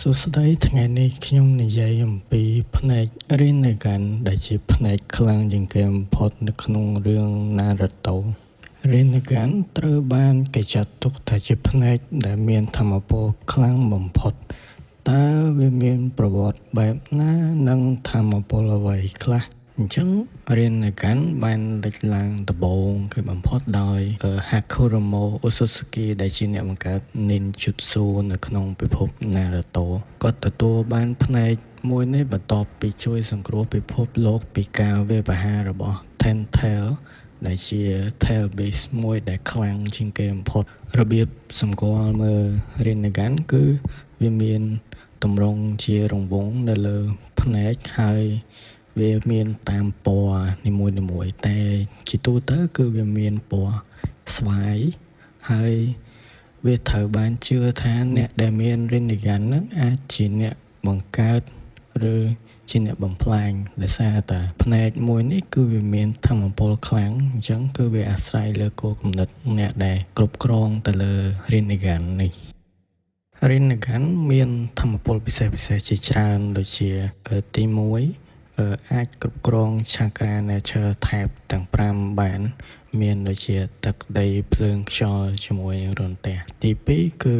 សួស្តីថ្ងៃនេះខ្ញុំនិយាយអំពីភ្នែក Rinnegan ដែលជាភ្នែកខ្លាំងជាងគេបំផុតនៅក្នុងរឿង Naruto។ Rinnegan ត្រូវបានគេចាត់ទុកថាជាភ្នែកដែលមានថាមពលខ្លាំងបំផុតតើវាមានប្រវត្តិបែបណានិងថាមពលអ្វីខ្លះ?អញ្ចឹង Rinnegan បានលេចឡើងដំបូងគេបំផុតដោយ Hagoromo Otsutsuki ដែលជាអ្នកបង្កើត Ninjutsu នៅក្នុងពិភព Naruto។ គាត់ទទួលបានភ្នែកមួយនេះបន្ទាប់ពីជួយសង្គ្រោះពិភពលោកពីការវាយប្រហាររបស់ Ten Tail ដែលជា Tail Beast មួយដែលខ្លាំងជាងគេបំផុត។របៀបសម្គាល់មើល Rinnegan គឺវាមានទម្រង់ជារង្វង់នៅលើភ្នែកហើយវាមានតាមពណ៌នីមួយៗតែជាទូទៅគឺវាមានពណ៌ស្វាយហើយវាត្រូវបានជឿថាអ្នកដែលមាន Rinnegan ហ្នឹងអាចជាអ្នកបង្កើតឬជាអ្នកបំផ្លាញដោយសារតែភ្នែកមួយនេះគឺវាមានថាមពលខ្លាំងអញ្ចឹងគឺវាអាស្រ័យលើគោលគំនិតអ្នកដែលគ្រប់គ្រងទៅលើ Rinnegan នេះ។ Rinnegan មានថាមពលពិសេសៗជាច្រើនដូចជាទី1អាចគ្រប់គ្រង Chakra Nature Type ទាំង5បាន មានដូចជាទឹកដីភ្លើងខ្យល់ជាមួយនឹងរន្ទះ។ទី2គឺ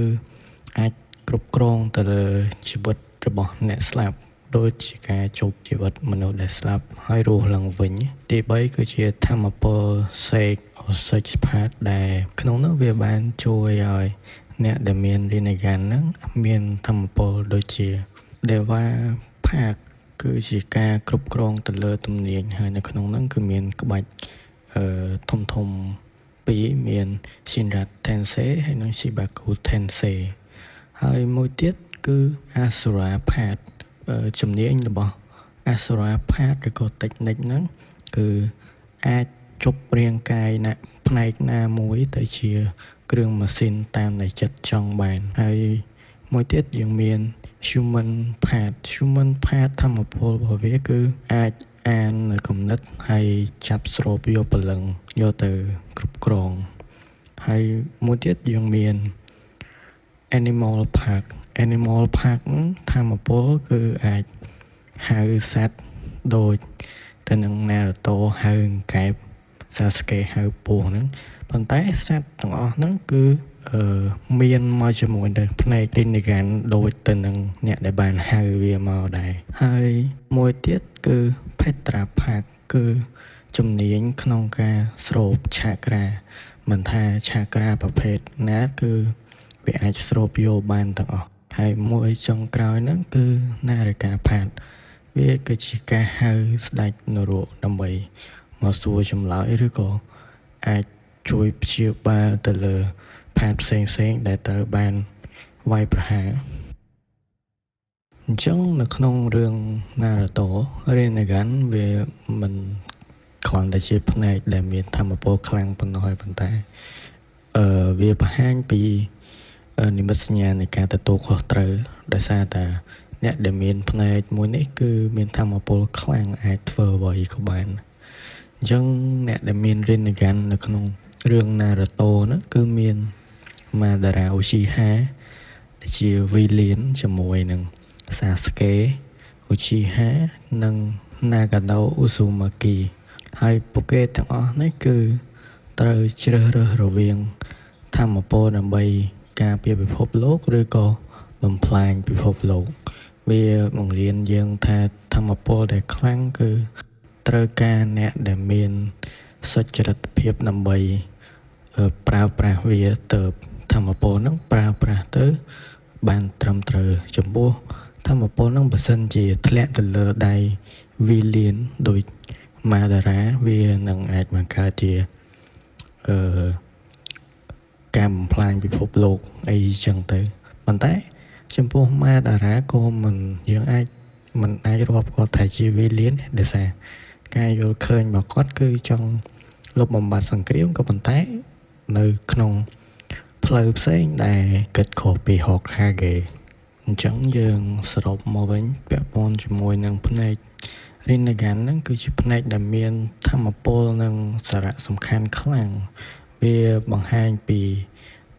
អាចគ្រប់គ្រងទៅលើជីវិតរបស់អ្នកស្លាប់ដូចជាការជប់ជីវិតមនុស្សដែលស្លាប់ហើយរស់ឡើងវិញ។ទី3គឺជាថាមពល Sage or Six Path ដែលក្នុងនោះវាបានជួយឲ្យអ្នកដែលមាន Rinnegan ហ្នឹងមានថាមពលដូចជា Deva Path គឺជាការគ្រប់គ្រងទៅលើទំនាញហើយនៅក្នុងហ្នឹងគឺមានក្បាច់អឺធំធំពីរមាន Shinra Tensei ហើយនិង Chibaku Tensei ហើយមួយទៀតគឺ Asura Path។ ជំនាញរបស់ Asura Path ឬក៏ Technique ហ្នឹងគឺអាចជប់រាងកាយណាផ្នែកណាមួយទៅជាគ្រឿងម៉ាស៊ីនតាមដែលចិត្តចង់បានហើយមួយទៀតយើងមាន Human Path។ Human Path ថាមពលរបស់វាគឺអាចអាននៅគំនិតហើយចាប់ស្រូបយកព្រលឹងយកទៅគ្រប់គ្រងហើយមួយទៀតយើងមាន Animal Path។ Animal Path ហ្នឹងថាមពលគឺអាចហៅសត្វដូចទៅនឹង Naruto ហៅកែប Sasuke ហៅពស់ហ្នឹងប៉ុន្តែសត្វទាំងអស់ហ្នឹងគឺអឺមានមកជាមួយនឹងភ្នែក Rinnegan ដូចទៅនឹងអ្នកដែលបានហៅវាមកដែរហើយមួយទៀតគឺ Petra Path គឺជំនាញក្នុងការស្រូប Chakra មិនថា Chakra ប្រភេទណាគឺវាអាចស្រូបយកបានទាំងអស់ហើយមួយចុងក្រោយហ្នឹងគឺ Naraka Path វាគឺជាការហៅស្ដេចនរកដើម្បីមកសួរចម្លើយឬក៏អាចជួយព្យាបាលទៅលើ path ផ្សេងផ្សេងដែលត្រូវបានវាយប្រហារអញ្ចឹងនៅក្នុងរឿង Naruto Rinnegan វាមិនគ្រាន់តែជាភ្នែកដែលមានថាមពលខ្លាំងប៉ុណ្ណោះឯប៉ុន្តែអឺវាបង្ហាញពីនិមិត្តសញ្ញានៃការទទួលខុសត្រូវដោយសារតែអ្នកដែលមានភ្នែកមួយនេះគឺមានថាមពលខ្លាំងអាចធ្វើអ្វីក៏បានអញ្ចឹងអ្នកដែលមាន Rinnegan នៅក្នុងរឿង Naruto ហ្នឹងគឺមាន Madara Uchiha ដែលជា villain ជាមួយនឹង Sasuke Uchiha និង Nagato Uzumaki ហើយពួកគេទាំងអស់នេះគឺត្រូវជ្រើសរើសរវាងថាមពលដើម្បីការពារពិភពលោកឬក៏បំផ្លាញពិភពលោកវាបង្រៀនយើងថាថាមពលដែលខ្លាំងគឺត្រូវការអ្នកដែលមានសុចរិតភាពដើម្បីប្រើប្រាស់វាទៅថាមពលហ្នឹងប្រើប្រាស់ទៅបានត្រឹមត្រូវចំពោះថាមពលហ្នឹងបើសិនជាធ្លាក់ទៅលើដៃ villain ដូច Madara វានឹងអាចបង្កើតជាអឺការបំផ្លាញពិភពលោកអីចឹងទៅប៉ុន្តែចំពោះ Madara ក៏មិនយើងអាចមិនអាចរាប់គាត់ថាជា villain ដោយសារការយល់ឃើញរបស់គាត់គឺចង់លុបបំបាត់សង្គ្រាមក៏ប៉ុន្តែនៅក្នុងផ្លូវផ្សេងដែលគិតខុសពី Hokage។ អញ្ចឹងយើងសរុបមកវិញពាក់ព័ន្ធជាមួយនឹងភ្នែក Rinnegan ហ្នឹងគឺជាភ្នែកដែលមានថាមពលនិងសារៈសំខាន់ខ្លាំងវាបង្ហាញពី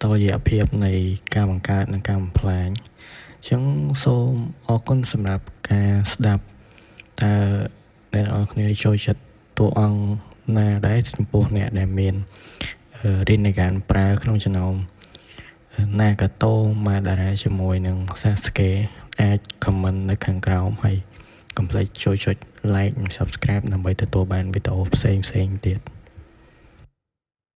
តុល្យភាពនៃការបង្កើតនិងការបំផ្លាញ។ ចឹងសូមអរគុណសម្រាប់ការស្ដាប់តើអ្នកទាំងអស់គ្នាចូលចិត្តតួអង្គណាដែរចំពោះអ្នកដែលមាន Rinnegan ប្រើក្នុងចំណោម Nagato Madara ជាមួយនឹង Sasuke អាច comment នៅខាងក្រោមហើយកុំភ្លេចចូលចុច like និង subscribe ដើម្បីទទួលបានវីដេអូផ្សេងៗទៀត។